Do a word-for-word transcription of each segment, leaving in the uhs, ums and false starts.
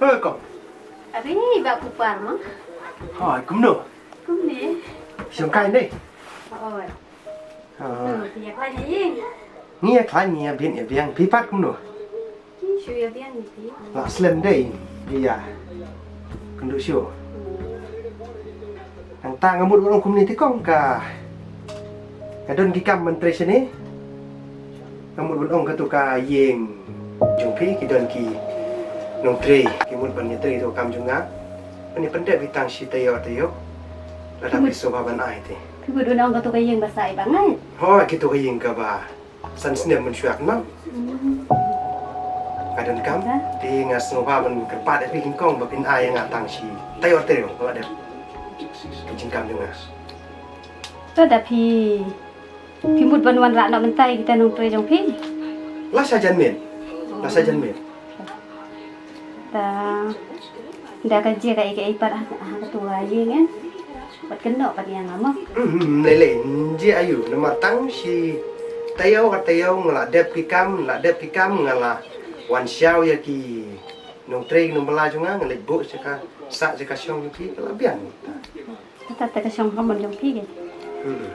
Oi, kong. Abi, ba kupar mo. Hoi, kumno? Kumne. Shong kai ne? Oi. Ah. Hmm, phi ïa khlaiñ ïa ïing? Ngi ïa khlaiñ, ngi ïa biang, ïa biang. Phi pat kumno? Ngi shu ïa biang ïa phi. La slem dei, ïa. Kynduh shu. Nangta nga mut ban ong kumne te kong, ka, ka don ki kam ban trei shane. Nga mut ban ong katu ka ïing jong phi, ki don ki nongtrei, ki mut ban ïatrei tu kam jong nga. Ban ïa pyndep ïa tang shi taïew taïew. Lada phi sngewbha ban ai te. Phi mut ban ong katu ka ïing ba sah ba ngai. Hoi, katu ka ïing kaba san snem mynshuwa kynmaw. Ka donkam, te nga sngewbha ban kyrpad ïa phi kong ba phin ai ïa nga tang shi taïew taïew ba la dep ki jingkam jong nga. To da phi, phi mut ban wanrah noh mynta ïa kita nongtrei jong phi? Lashai janmiet. Lashai janmiet. Ta, da ka jia kaei kaei pat ha, ha katu ka ïing eh. Wat kynnoh pat ïa nga mo. Hmm, lei lei, jia aïu, namar tang shi taïew ka taïew nga la dep ki kam, la dep ki kam, nga la wan shaw ïa ki nongtrei nongbylla jong nga, nga leit buh sha ka sah sha ka shong jong ki, ka la biang. Kata te ka shong ka mon jong phi ke. Hmm.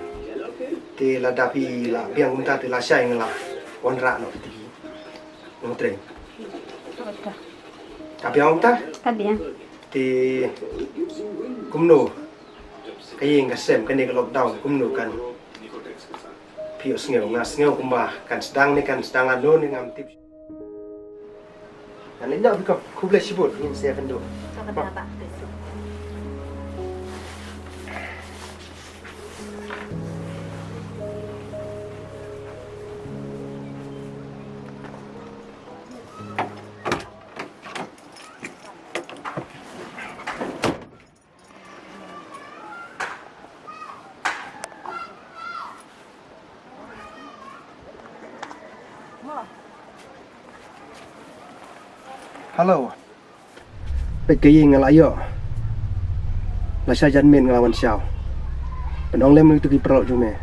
Te lada phi la biang kumta te lashai nga la wanrah noh ïa ki nongtrei. Kata. Ka biang kumta? Ka biang. Te kumno ka ïing ka sem kane ka lockdown, kumno kan phi ïohsngew? Nga sngew kumba kan sdang ne kan sdang lano ne ngam tip. Ngan leit noh bad kong. Khublei shibun, ngin sa ïakynduh. To kata ba. Hello. Peit ka ïing nga la ïoh. Lashai janmiet nga la wan shaw. Pynlong lem ïa kitu ki paralok jong me.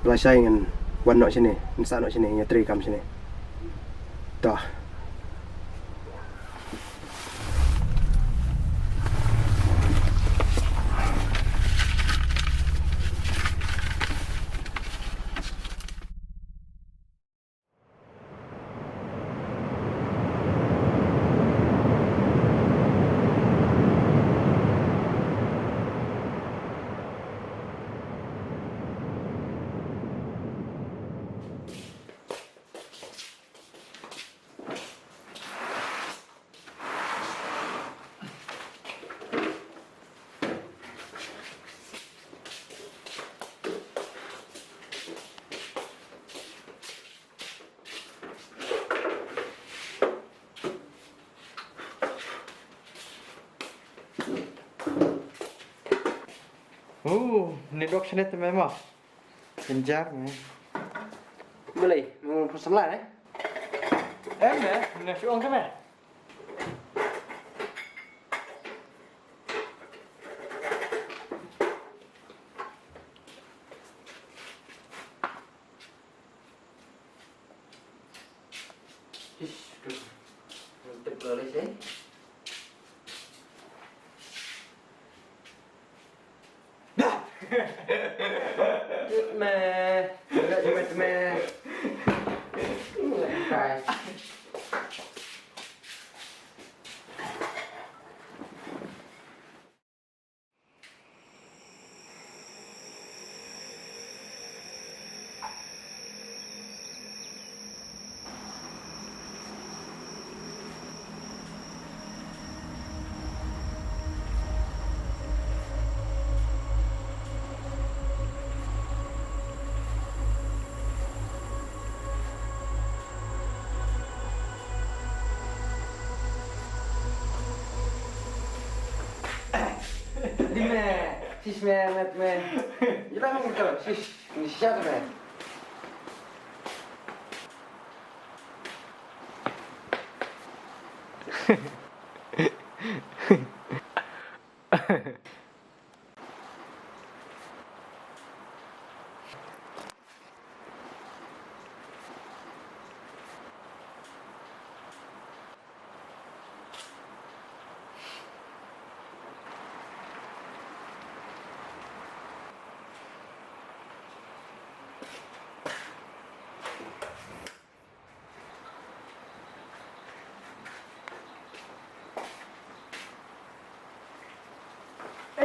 Lashai ngan wan noh shane, ngan sah noh shane, ngan ïatrei kam shane. To. Oh, ni dok sini tu memang. Kejar me. Boleh, mau pesan lah eh. Em eh, nasi ong tu me. Ish, aduh. Mantep lah, Lis, eh. Dah. Meh. Meh, meh, meh. Meh, guys. Dime, sis me, met me. Ila mo ka, sis, ni siya me.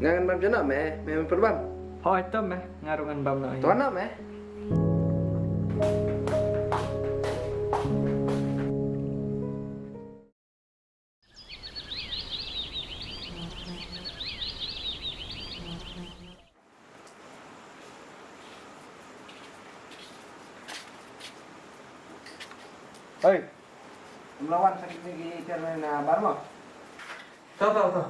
Nga ngan bam jana me, me me perbam. Hoi to me, nga ruh ngan bam na. To na me. Hei. Mlawan sakit ni ki chairman na Barma. Tau, tau, tau.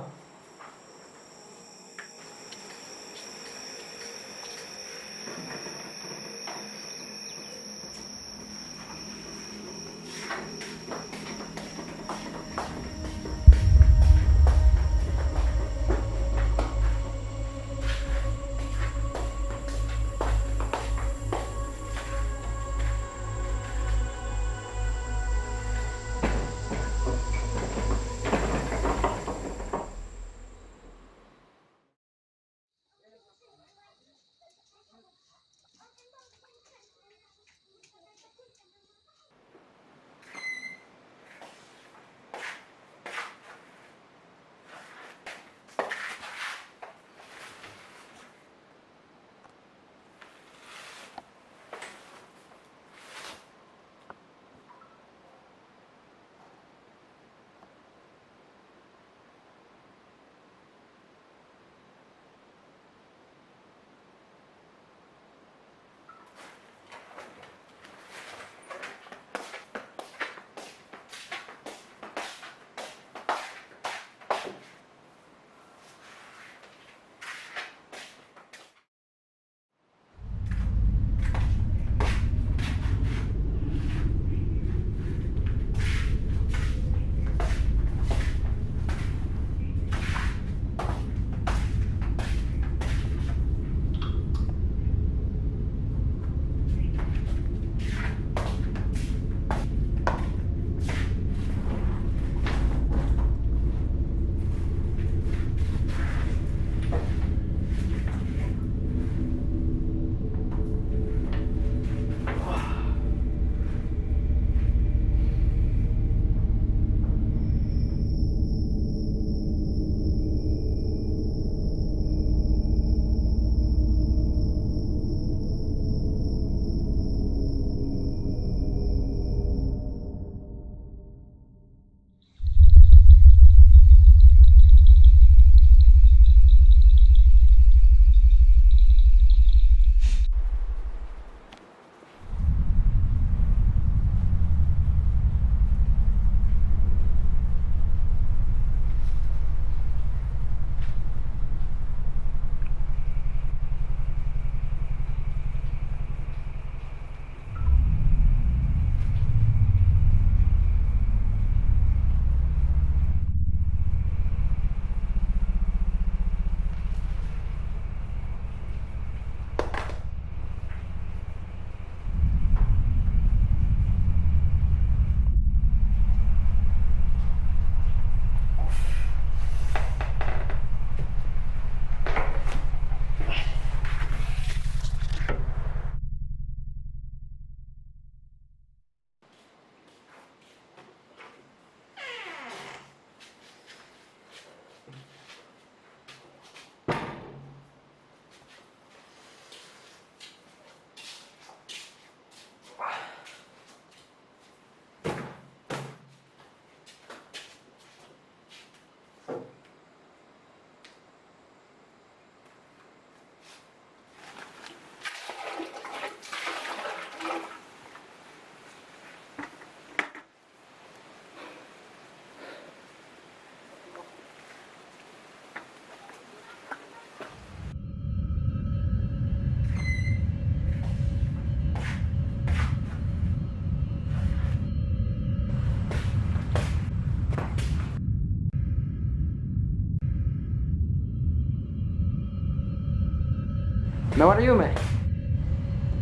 Nawat aïu me?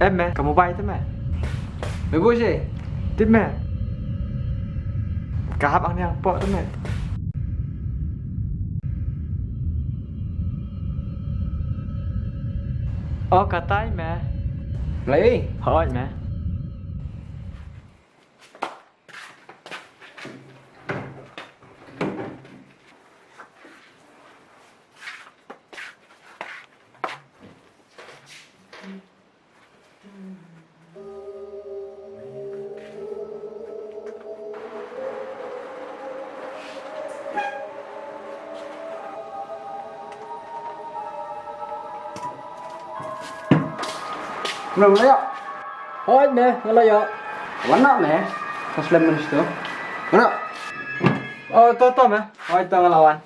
Em me, ka mobile te me. Me buh shi? Tip me. Ka hap ang niang pok te me. O katai me. Lai. Hooid me. Kumno, me la ïoh? Hooid me, nga la ïoh. Wan noh me. Ka slem mynstep. Kumno? Oh, to to me. Hooid to, nga la wan.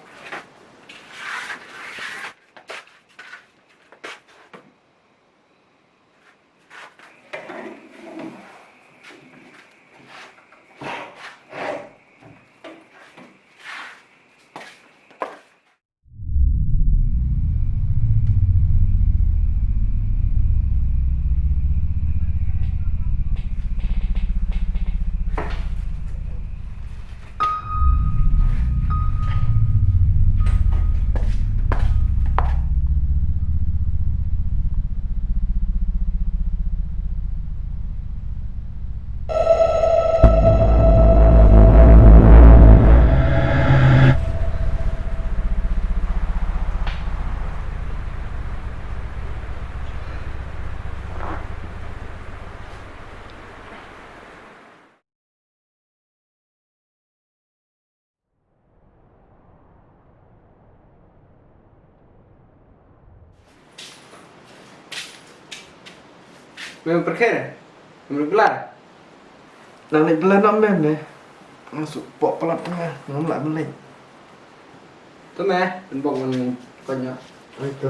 Mem perkhe ne? Mem bela? Lang leit bela noh mem ne. Nga shu pok palat tengah, ngam lah bela. Tu me, pynbok ngan konya. Ai tu.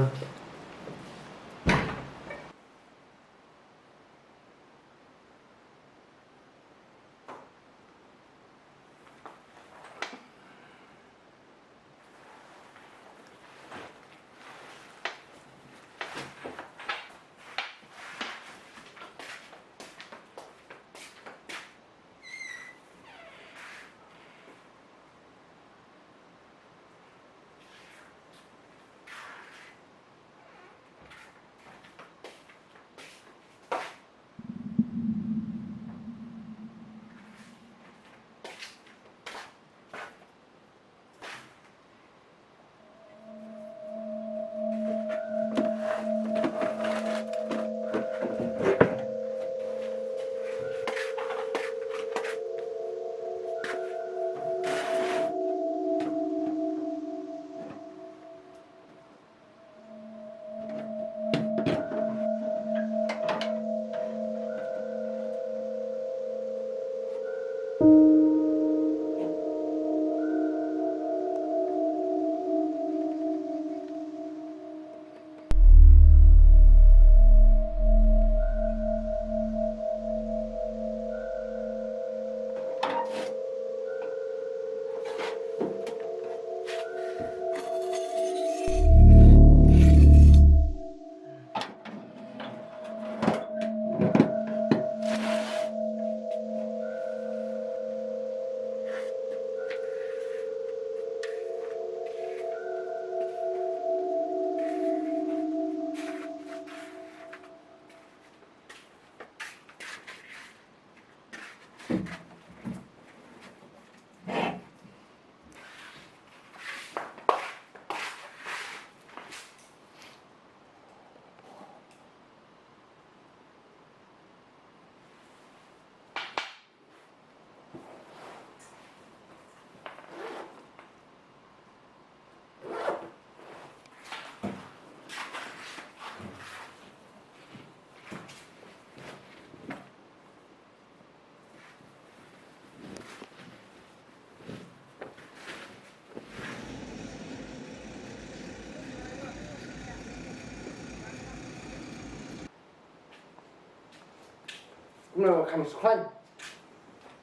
Kumno, kham sukhlain?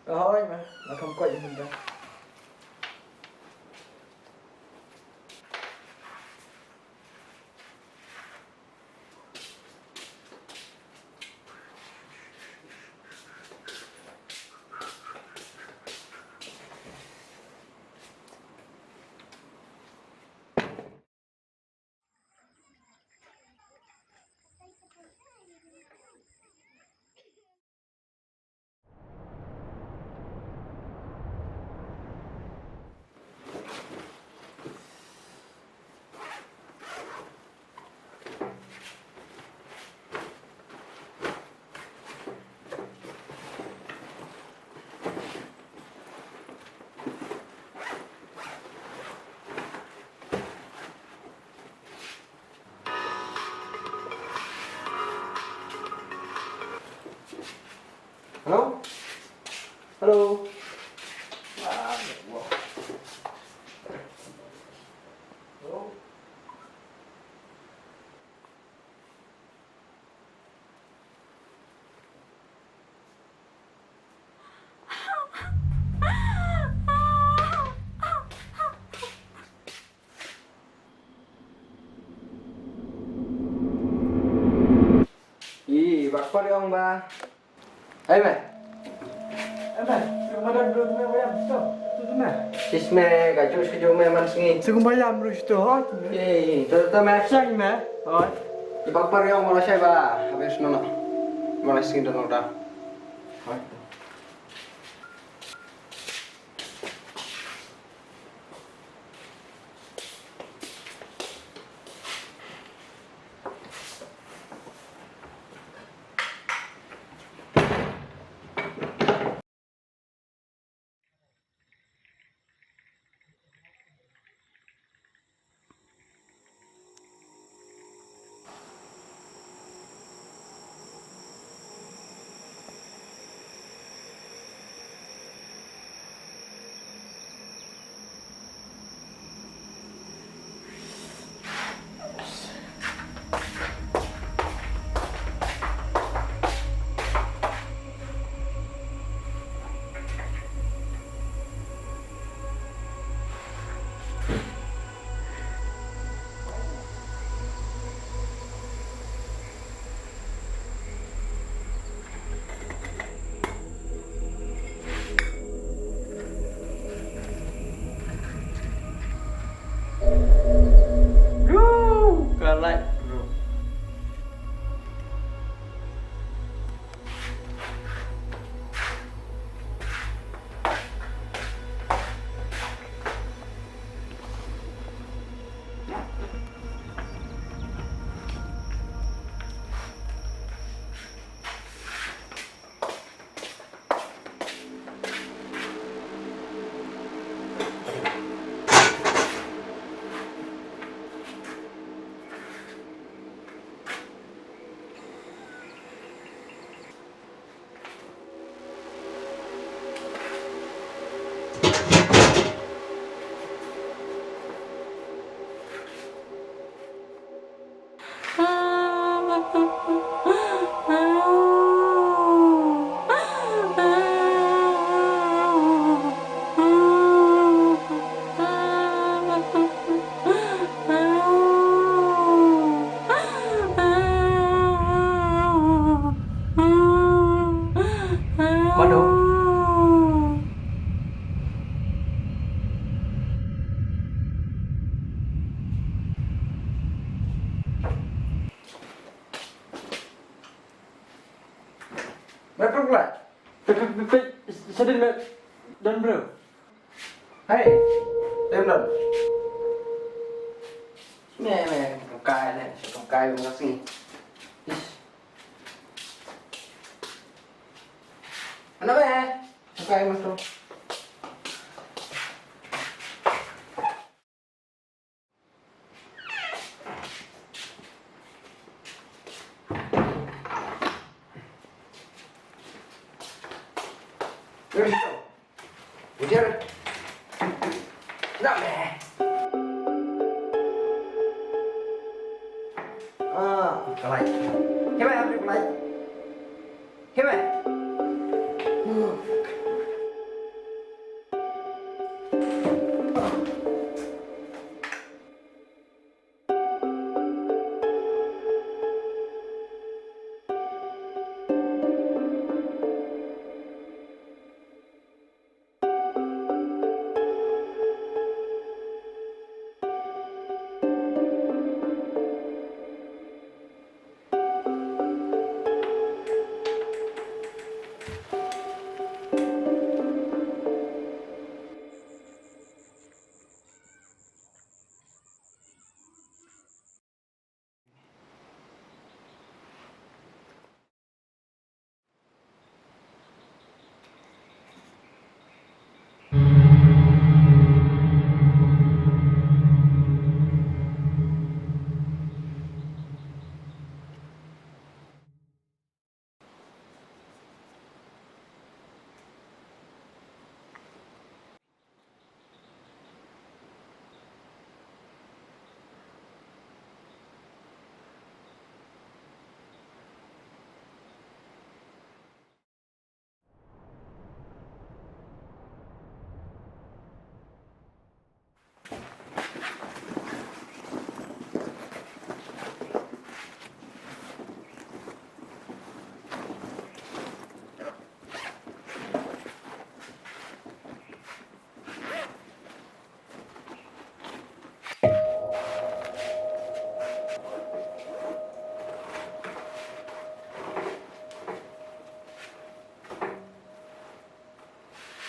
Hooid ma, nga kham koit mynta. Hello? Hello? Ih, bak pariong ba. Hei me. Hei me, shu madan bro tu me bayam sto. Tu tu me. Sis me, ka jus ka jus me man sngi. Shu bayam bro sto hot. Ih, tu tu me. Sang me. Hot. Ih, bak pariong wala shai ba. Habis nono. Wala sngi dan lockdown. Hot. Bro, ka light, bro. Mano? Ba pyrkhat. Pe, pe, pe, pe, sadin ba don bro. Hey, dem don. Me, me, bukai ne, bukai me kasi. Ish. Ano me? Bukai me tu. Ujar. Nak me. Ah, kalai. Kemai, ambil kalai. Kemai.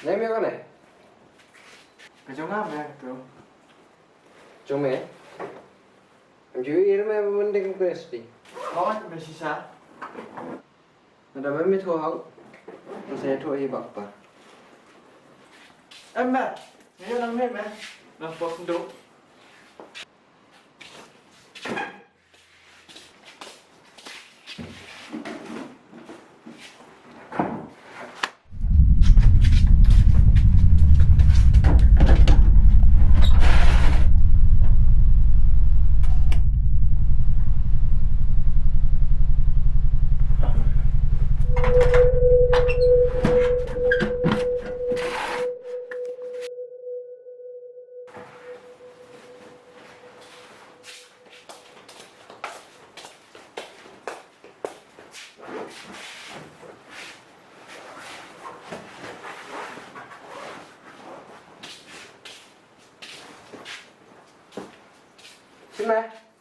Nai me kane? Ka jong nga me tu. Jong me? Em ju ir me mending pesti. Kau kan bersisa. Nada me me tu hau. Saya tu ai bakpa. Em me. Ni nang me me. Nang pos ndu. Sime,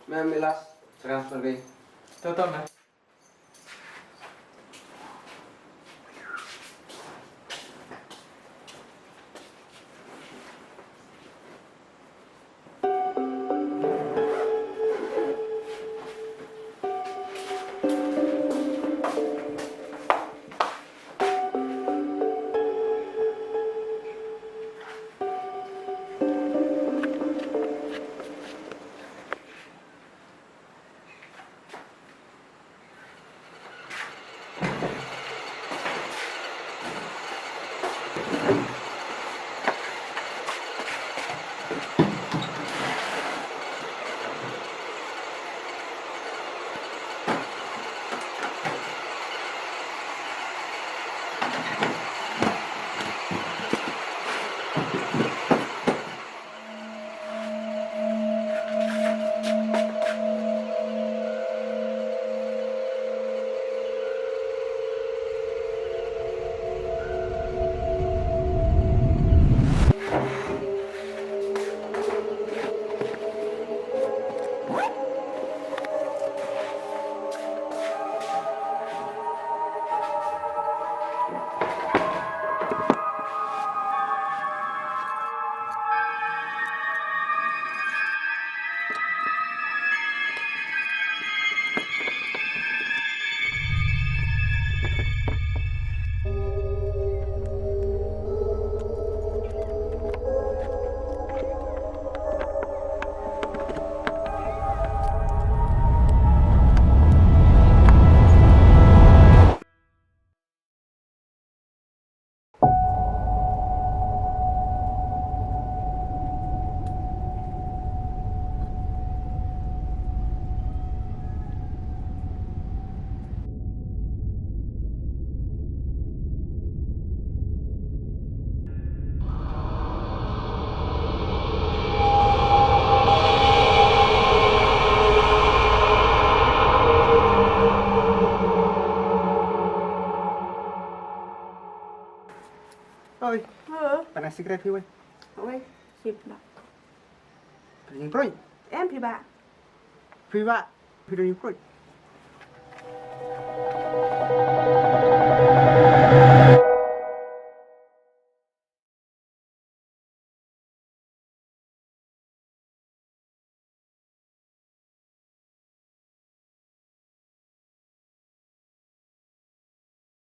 me milas, transfer bi. Toto me. Oi. Hello. Pana secret phi wei. Wei, sip na. Phi dang pruit? Em, phi ba? Phi ba? Phi dang pruit?